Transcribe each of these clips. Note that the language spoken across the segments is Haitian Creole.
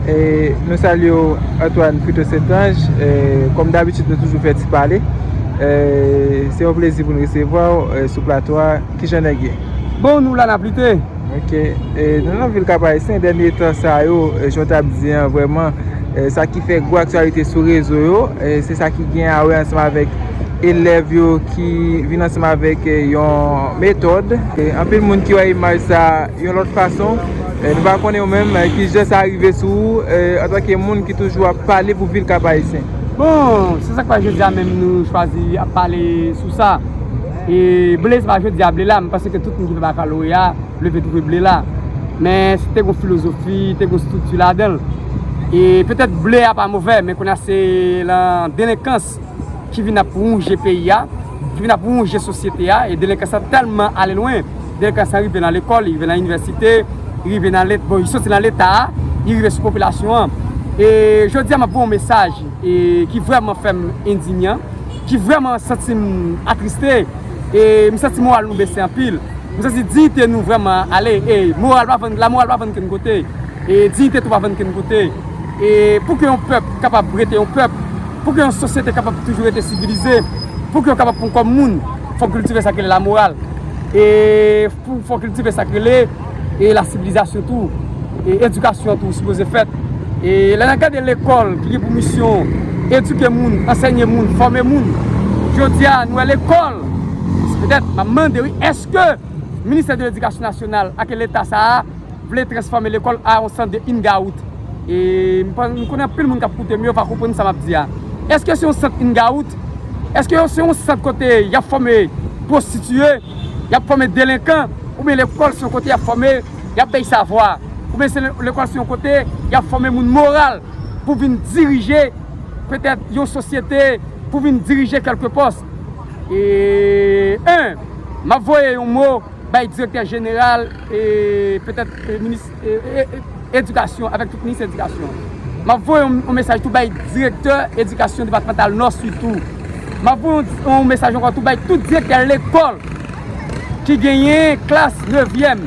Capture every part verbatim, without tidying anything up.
E nou salye w, Antoine Frito Saint-Ange. E, kòm dabitid, nou toujou fè ti pale. E, se yon plezi pou n resevwa w, e, sou plato a. Kijan nèg ye? Bon, nou la, n ap lite. Ok. E, nou nan vil Kap Ayisyen, dènye tan sa yo, e, jan w t ap di an, vrèman, e, sa ki fè gwo aktyalite sou rezo yo, e, se sa ki gen a wè ansanm avèk elèv yo ki vin ansanm avèk, e, yon metòd. E, anpil moun ki wè imaj sa yon lòt fason. E, nou pa konnen ou menm, e, ki jan sa rive sou ou, e, antanke moun ki toujou ap pale pou vil Kap Ayisyen. Bon, se sa k fè jodi a menm nou chwazi ap pale sou sa. E ble, se pa jodi a ble la, m panse ke tout moun ki fè bakaloreya leve twouve ble la. Men te gon filozofi, te gon estrikti ladan l. E petèt ble a pa movè, men kounye a se lan delenkans ki vin ap wonje peyi a, ki vin ap wonje sosyete a, e delenkans lan tèlman ale lwen. Delenkans lan rive nan lekòl, li rive nan inivèsite, li rive nan let, bon, li soti nan leta a, li rive sou popilasyon an. E jodi a, m ap voye yon mesaj, e ki vrèman fè m endinyan, ki vrèman santi m atriste, e m santi moral nou bese anpil. M santi diyite nou vrèman ale, e moral pa vann, lamoral pa vann kenn kote, e diyite tou pa vann kenn kote. E pou ke yon pèp kapab rete yon pèp, pou ke yon sosyete kapab toujou rete sivilize, pou ke yo kapab pran kòm moun, fòk kiltive sa k rele lamoral. E pou fòk kiltive sa k rele, e lasivilizasyon tou, e edikasyon tou sipoze fèt. E lè n ap gade lekòl ki gen pou misyon edike moun, ansèye moun, fòme moun, jodi a, nou wè lekòl, petèt, m ap mande, wi, èske Ministè de Ledikasyon Nasyonal ak Leta sa a vle transfòme lekòl a yon sant de hangout? E m pa, m konnen anpil moun k ap koute m yo va konprann sa m ap di a. Èske se yon sant hangout? Èske se yon sant kote y ap fòme pwostitiye, y ap fòme delenkan, oubyen lekòl se yon kote y ap fòme, y ap bay savwa, oubyen se le-, lekòl se yon kote y ap fòme moun moral pou vin dirije petèt yon sosyete, pou vin dirije kèlke pòs? E, en, m ap voye yon mo bay direktè jeneral, e petèt, e, minis, e, e, e, edikasyon, avèk tout minis edikasyon. M ap voye yon, yon mesaj tou bay direktè edikasyon depatmantal Nò Sid tou. M ap voye yon, yon mesaj ankò tou bay tout direktè lekòl ki genyen klas nevyèm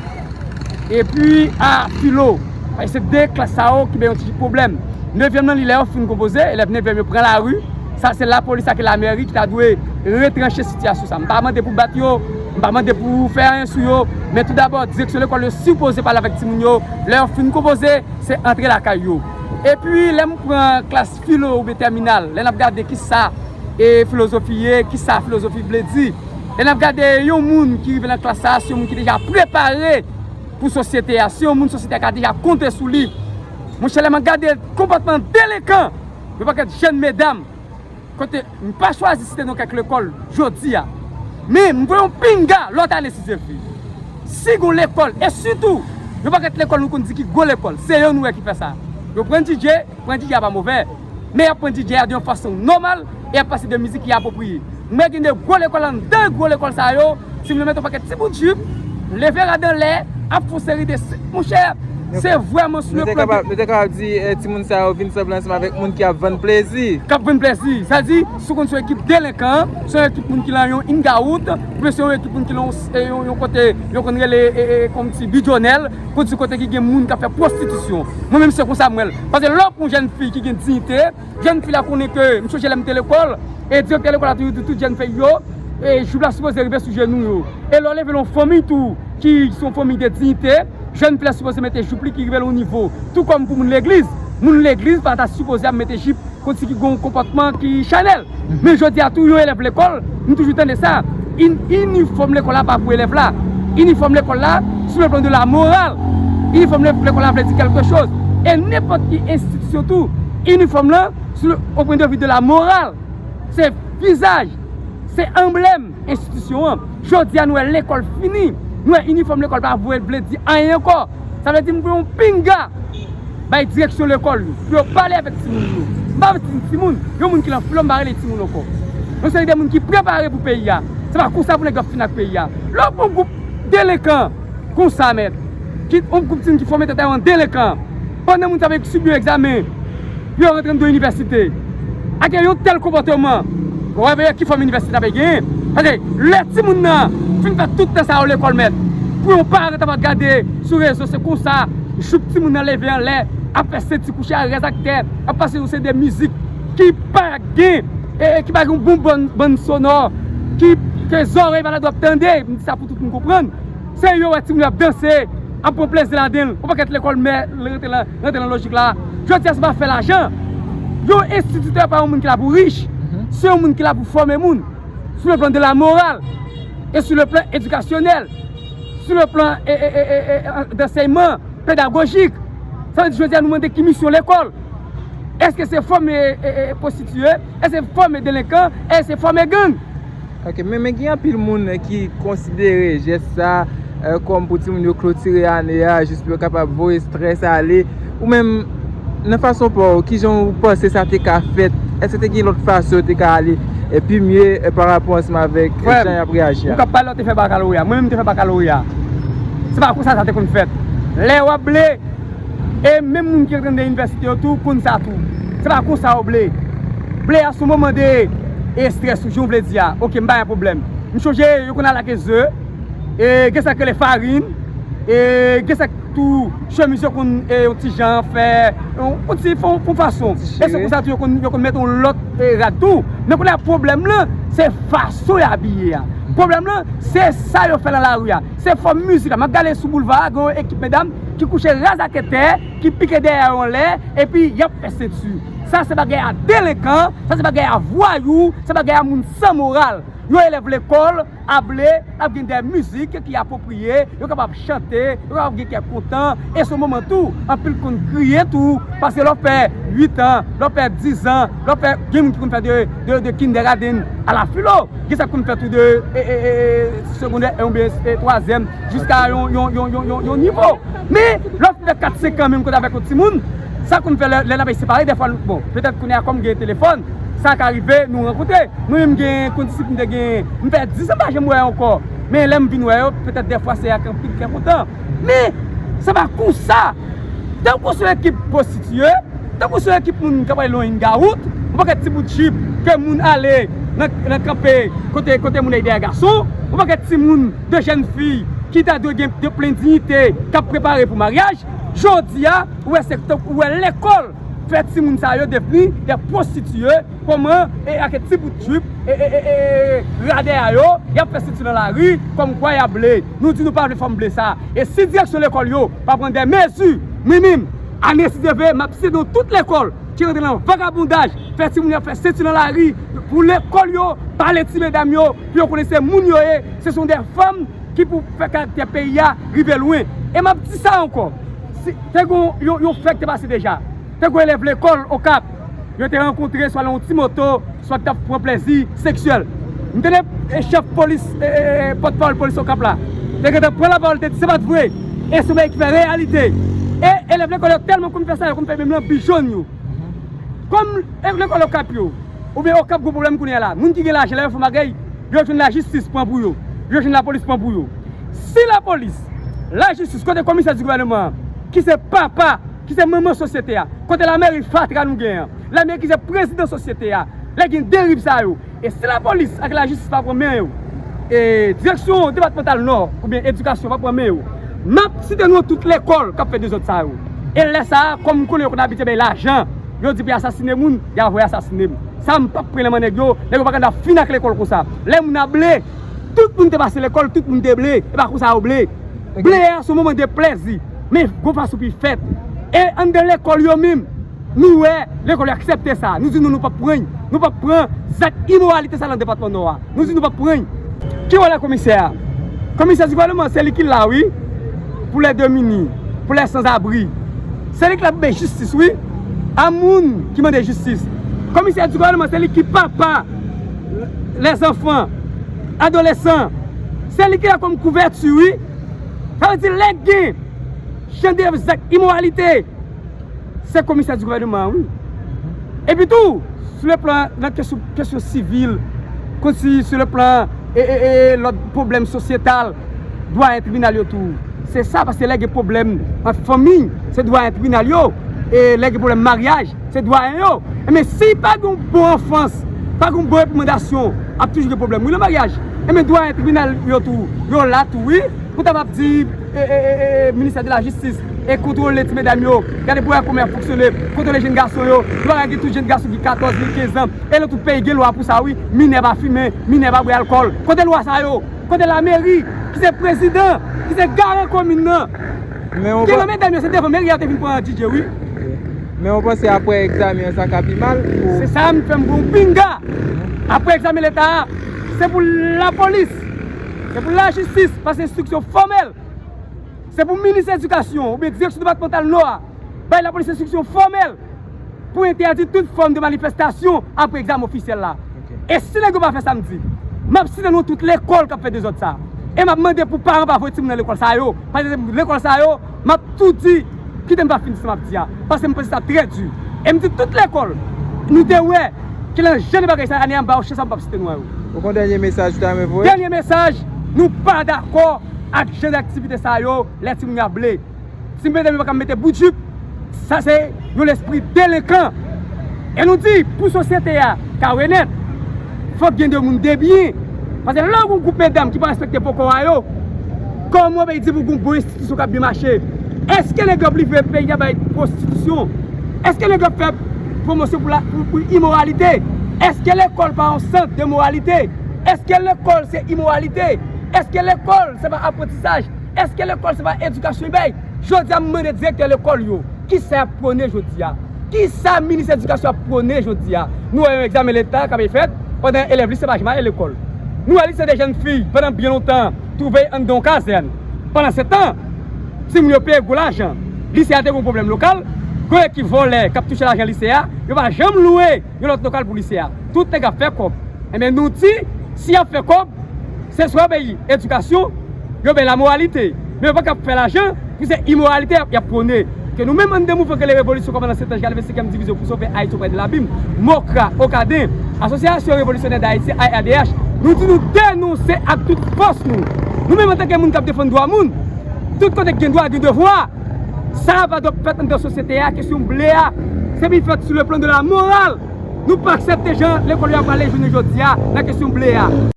epi a filo. Paske se de klas sa yo ki bay yon ti pwoblèm. Nevyèm nan, li lè yo fin konpoze, elèv nevyèm yo pran lari. Sa se lapolis ak lamèri ki ta dwe retranche sitiyasyon sa. M pa mande pou bat yo, m pa mande pou fè anyen sou yo, men tou dabò, direksyon lekòl yo sipoze pale avèk timoun yo. Lè yo fin konpoze, se antre lakay yo. Epi, lè m pran klas filo oubyen tèminal, lè n ap gade kisa, e, filozofi ye, kisa filozofi vle di, lè n ap gade yon moun ki rive nan klas sa a, se yon moun ki deja prepare pou sosyete a, se yon moun sosyete a ka deja konte sou li. Monchè, lè m ap gade konpòtman delenkan yon pakèt jèn medam, kote m pa chwazi site non kèk lekòl jodi a, men m voye yon pinga lòt ane si Dye vle. Si gon lekòl, e sitou yon pakèt lekòl nou konn di ki gwo lekòl, se yo nou wè ki fè sa. Yo pran D J, pran D J a pa move, men y ap pran D J a de yon fason nòmal e y ap pase de mizik ki apwopriye. M wè gen de gwo lekòl anndan gwo lekòl sa yo, si m mete yon pakèt ti bout jip, leve rad anlè, ap fè yon seri de, monchè, se vrèman sou le plan de. Nou te kapab, nou te kapab di, eh, timoun sa yo vin sanble ansanm avèk moun ki ap vann plezi. K ap vann plezi. Sa di, si w konn se yon ekip delenkan, se yon ekip moun ki lan yon hangout, oubyen se yon ekip moun ki lan yon, eh, yon, yon kote yo konn rele, eh, eh, kòm ti bidyonèl, konn se kote ki gen moun k ap fè pwostitisyon. Mwen menm se konsa m wè l. Paske lè w pran yon jèn fi ki gen diyite, jèn fi la konnen ke, m sonje lè m te lekòl, e direktè lekòl la toujou di tout jèn fi yo, e jip la sipoze rive sou jenou yo. E lè w leve nan yon fanmi tou, ki se yon fanmi de diyite, jèn fi la sipoze mete jip li ki rive l yon nivo. Tou kòm pou moun legliz, moun legliz pa ta sipoze ap mete jip konn si ki gen yon konpòtman ki chanèl. Men jodi a tou, yon elèv lekòl, m toujou tande sa, in-, inifòm lekòl la pa pou elèv la. Inifòm lekòl la, sou le plan de la moral, inifòm le-, lekòl la vle di kèlke choz. E nenpòt ki enstitisyon tou, inifòm lan, sou le, au point de vue de la morale, se vizaj, se anblèm enstitisyon an. Jodi a, nou wè lekòl fini, nou wè inifòm lekòl pa vle, vle di anyen ankò. Sa vle di m voye yon pinga bay direksyon lekòl yo, pou yo pale avèk timoun yo. M pa vle di timoun, yon moun ki lan filo, m pa rele timoun ankò. Yon seri de moun ki prepare pou peyi a. Se pa konsa pou nèg yo ap fin ak peyi a. Lè w pran yon gwoup delenkan konsa, mèt, ki, yon gwoup timoun ki fòme tèt yo an delenkan, pandan moun sa yo ap sibi yon egzamen, pou yo rantre anndan yon inivèsite, ak yon tèl konpòteman, w ap wè ki fòm inivèsite n ap genyen. Paske lè timoun nan fin fè tout tan sa yo lekòl, mèt, pou yon paran ta va gade sou rezo, se konsa, jip timoun nan leve anlè, ap fè senti kouche a raz ak tè, ap pase yon seri de mizik ki pa gen, e, e ki pa gen yon bon bann, bann sonò, ki, ke zòrèy malad w ap tande, m di sa pou tout moun konprann. Se yo wè timoun yo ap danse, ap pran plezi ladan l. Yon pakèt lekòl mè rantre nan, rantre nan lojik la. Jodi a se pa fè lajan. Yon enstititè pa yon moun ki la pou rich. Se yon moun ki la pou fòme moun. Sur le plan de la morale et sur le plan éducationnel, sur le plan e, e, e, e, e, d'enseignement pédagogique. Sa vle di jodi a nou mande ki misyon lekòl. Èske se fòme e, e, e, pwostitiye? Èske se fòme delenkan? Èske se fòme gang? Ok, men, men gen anpil moun ki konsidere jès sa eh, kòm pou timoun yo klotire ane a, jis pou yo kapab voye strès ale. Ou menm, nan fason pa w, kijan w panse sa te ka fèt? Èske te gen lòt fason yo te ka ale eh, pi mye eh, pa rapò ansanm avèk eh, jan y ap reyaji a? Frè m, ou k ap pale la, w te fè bakaloreya. Mwen menm, m te fè bakaloreya. Se pa konsa sa te konn fèt. Lè w ap ble, e menm moun ki antre nan inivèsite yo tou konn sa tou. Se pa konsa yo ble. Ble a se yon moman de estrès ou jan w vle di a. Ok, m pa gen pwoblèm. M chonje yo konn al ak ze, e gen sa k rele farin, e gen sa k tou chemiz yo konn e, yon ti jan fè, yon, yon ti fon, fon fason. E se konsa tou yo konn, yo konn met yon lòt e, rad tou. Men kounye a pwoblèm lan, se fason y abiye a. Pwoblèm lan, se sa yo fè nan lari a. Se fòm mizik la. M ap gade sou boulva a, gen yon ekip medam ki kouche raz atè, ki pike dèyè yo anlè, epi y ap fè senti. Sa se bagay a delenkan, sa se bagay a vwayou, se bagay a moun san moral. Yon elèv lekòl ap ble, ap gen de mizik ki apwopriye, yo kapab chante, yo kapab gen kè kontan, e se yon moman tou, anpil konn kriye tou, paske lè w fè uit an, lè w fè diz an, lè w fè, gen moun ki konn fè de, de, de kindergarten a la filo, gen sa k konn fèt tou de e, e, e, e, segondè oubyen e, twazyèm jiska yon, yon, yon, yon, yon, yon nivo. Men, lè w fè kat senk an menm kote avèk yon timoun, sa konn fè lè, lè n ap separe, dèfwa, bon, petèt kounye a kòm gen telefòn, sa ka rive nou rankontre. Mwen menm gen kondisip m te gen, m fè diz an m pa janm wè ankò. Men lè m vin wè yo, petèt dèfwa se ak anpil kè kontan. Men, se pa konsa. Tankou se yon ekip pwostitiye, tankou se yon ekip moun k ap ale nan yon ring a wout, yon pakèt ti bout jip ke moun ale nan, nan kanpe kote, kote moun ap dèyè gason, yon pakèt timoun de jèn fi ki ta dwe gen de plen diyite k ap prepare pou maryaj, jodi a, ou wè se tankou, ou wè lekòl fè timoun sa yo devni de pwostitiye, kòman e ak ti bout jip e, e, e, e, radè a yo, y ap fè senti nan lari, kòmkwa y ap ble. Nou di nou pa vle fòm ble sa. E si direksyon lekòl yo pa pran de mezi minim, ane si Dye vle, m ap site non tout lekòl ki rantre nan vagabondaj, fè timoun yo ap fè senti nan lari, pou lekòl yo pale ti medam yo, pou yo konnen se moun yo ye, se son de fanm ki pou fè karaktè peyi a rive lwen. E m ap di sa ankò, si, te gen yon, yon fè k te pase deja. Te gen yon elèv lekòl Okap, yo te rankontre swa nan yon ti moto, swa k t ap pran plezi seksyèl. M tande e chèf polis, e, e, e, pòtpawòl polis Okap la, te gentan pran lapawòl, te di se pa t vre. E se yon bagay ki fè reyalite. E elèv lekòl yo tèlman konn fè sa, yo konn fè menm lanbi jòn yo. Kòm e, lekòl Okap yo, oubyen Okap gon pwoblèm kounye a la, moun ki gen lajan lè yo fè yon bagay, yo jwenn lajistis pran pou yo, yo jwenn lapolis pran pou yo. Si lapolis, lajistis, kote komisè di gouvènman an, ki se papa, ki se manman sosyete a, kote lameri fatra nou gen an, lameri ki se prezidan sosyete a, lè gen deriv sa yo, e si lapolis ak lajistis pa pran men yo, e direksyon depatmantal Nò oubyen edikasyon pa pran men yo, m ap site non tout lekòl k ap fè dezòd sa yo. E lè sa a, kòm m konnen yo konn abitye bay lajan, yo di pou y asasine moun, y a voye asasine m. Sa m p ap pran nan men nèg yo, nèg yo pa konn ap fin ak lekòl konsa. Lè moun ap ble, tout moun te pase lekòl, tout moun te ble, e pa konsa yo ble. Ble a se yon moman de plezi, men gon fason pou l fèt. E anndan lekòl yo menm, nou wè lekòl yo aksepte sa. Nou di nou, nou p ap pran, nou p ap pran zak imoralite sa nan depatman Nò a. Nou di nou p ap pran. Ki wòl a komisè a? Komisè di gouvènman, se li ki la, wi, pou lè demini, pou lè sanzabri. Se li ki la pou bay jistis, wi, a moun ki mande jistis. Komisè di gouvènman, se li ki papa lèzanfan, adolesan. Se li ki la kòm kouvèti, wi. Sa vle di, lè gen jan de zak imoralite, se komisè di gouvènman an, wi. Epi tou, sou le plan, nan kesyon, kesyon sivil, konsi sou le plan e, e, e, lòt pwoblèm sosyetal, dwayen tribinal yo tou. Se sa, paske lè gen pwoblèm ant fanmi, se dwayen tribinal yo. E lè gen pwoblèm maryaj, se dwayen yo. Enben, si pa gen yon bon anfans, pa gen yon bon reprimandasyon, ap toujou gen pwoblèm, wi, nan maryaj. Enben, dwayen tribinal yo tou, yo la tou, wi, pou ta kapab di, e, e, e, e, ministè de la jistis, e kontwole ti medam yo. Gade pou wè kòman y ap fonksyone. Kontwole jenn gason yo. Nou pa ka gen tout jenn gason ki katòz, ki kenz an. E nan tout peyi gen lwa pou sa wi. Minè pa fimen, minè pa bwè alkòl. Kote lwa sa yo? Kote lameri, ki se prezidan, ki se garan komin nan? Gen nan medam yo, se devan meri a te vin pran D J wi. Men w panse apre egzamen an sa ka pi mal? Se sa m fè m gon pinga. Apre egzamen leta a, se pou lapolis, se pou lajistis pase enstriksyon fòmèl. Se pou minis edikasyon oubyen direksyon depatmantal Nò a bay lapolis enstriksyon fòmèl pou entèdi tout fòm de manifestasyon apre egzamen ofisyèl la. E si nèg yo pa fè sa m di, m ap site non tout lekòl k ap fè dezòd sa. E m ap mande pou paran pa voye timoun nan lekòl sa yo. Paske lekòl sa yo, m ap tou di, kite m pa fini sa m ap di a. Paske m panse sa trè di. E m di tout lekòl, nou te wè ki nan jan de bagay sa ane a, m ba yo chans, m p ap site non yo. Ou gon dènye mesaj ou ta renmen voye? Dènye mesaj, nou pa dakò ak jan de aktivite sa yo, lè timoun yo ap ble. Si medam yo pa ka mete bout jip, sa se yon lespri delenkan. E nou di, pou sosyete a ka renèt, fòk gen de moun debyen. Paske lè w gon gwoup medam ki pa respekte poko a yo, kòman w ap di pou gon bon enstitisyon k ap byen mache? Èske nèg yo ap livre peyi a bay pwostitisyon? Èske nèg yo ap fè pwomosyon pou, la, pou, pou imoralite? Èske lekòl pa yon sant de moralite? Èske lekòl se imoralite? Èske lekòl se pa aprantisaj? Èske lekòl se pa edikasyon li bay? Jodi a m mande direktè lekòl yo, kisa y ap pwone jodi a? Kisa minis edikasyon ap pwone jodi a? Nou wè yon egzamen leta k ap fèt pandan elèv lise pa janm ale lekòl. Nou wè lise de jèn fi pandan byen lontan twouve anndan yon kazèn. Pandansetan, timoun yo peye gwo lajan. Lise a te gon pwoblèm lokal, gon ekip vòlè k ap touche lajan lise a, yo pa janm lwe yon lòt lokal pou lise a. Tout nèg ap fè kòb. Enben nou di, si y ap fè kòb, se swa bay edikasyon, yo bay lamoralite. Men yo pa ka fè lajan, pou se imoralite y ap, y ap pwone. Ke nou menm anndan mouvman k rele Revolisyon Kòmandan Sentèj ka leve senkyèm divizyon pou sove Ayiti oprè de labim, MOKRA, Okaden, Asosyasyon Revolisyonè Dayiti, A R D H, nou di nou denonse ak tout fòs nou. Nou menm antanke moun k ap defann dwa moun, tout kote k gen dwa, gen devwa. Sa pa dwe fèt anndan sosyete a, kesyon ble a. Se pi fèt sou le plan de la moral. Nou pa aksepte jan lekòl yo ap ale jounen jodi a nan kesyon ble a.